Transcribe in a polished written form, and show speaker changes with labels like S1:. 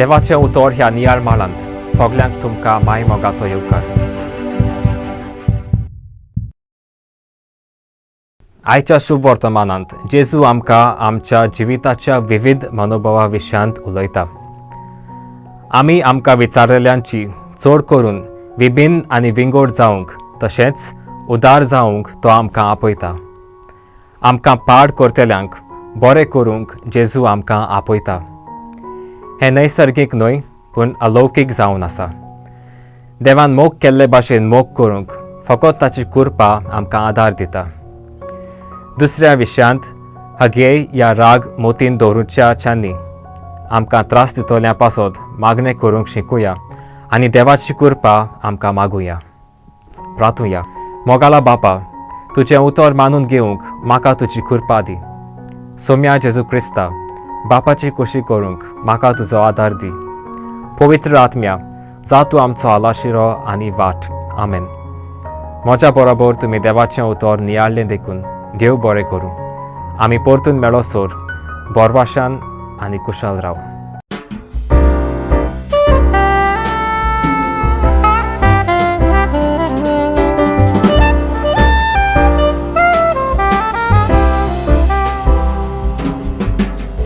S1: देवाचें उतर ह्या नियाळ माळांत सगल्यांक तुमकां माय मोगाचो येवकार. आयच्या शुभ वर्तमानांत जेजू आमकां आमच्या जिविताच्या विविध मनोभावा विशयांत उलयता. आमी आमकां विचारलेल्यांची चड करून विभिन्न आनी विंगोड जावंक तशेंच उदार जावंक तो आमकां आपयता. आमकां पाड करतल्यांक बरें करूंक जेजू आमकां आपयता. हें नैसर्गीक न्हय पूण अलौकीक जावन आसा. देवान मोग केल्ले भाशेन मोग करूंक फकत ताची कृपा आमकां आदार दिता. दुसऱ्या विशयांत हगेय या राग मोतीन दवरूच्या च्यांनी आमकां त्रास दितल्या पासत मागणें करूंक शिकुया आनी देवाची कृपा आमकां मागुया. प्रातुया. मोगाला बापा, तुजें उतर मानून घेवंक म्हाका तुजी कृपा दी. सोम्या जेजू क्रिस्ता, बापाची खोशी करूंक म्हाका तुजो आदार दी. पवित्र आत्म्या, जा तूं आमचो आलाशिरो आनी वाट. आमेन. म्हज्या बरोबर तुमी देवाचें उतर नियाळ्ळें देखून देव बरें करूं. आमी परतून मेळो सोर बोरवाशान आनी कुशल राव.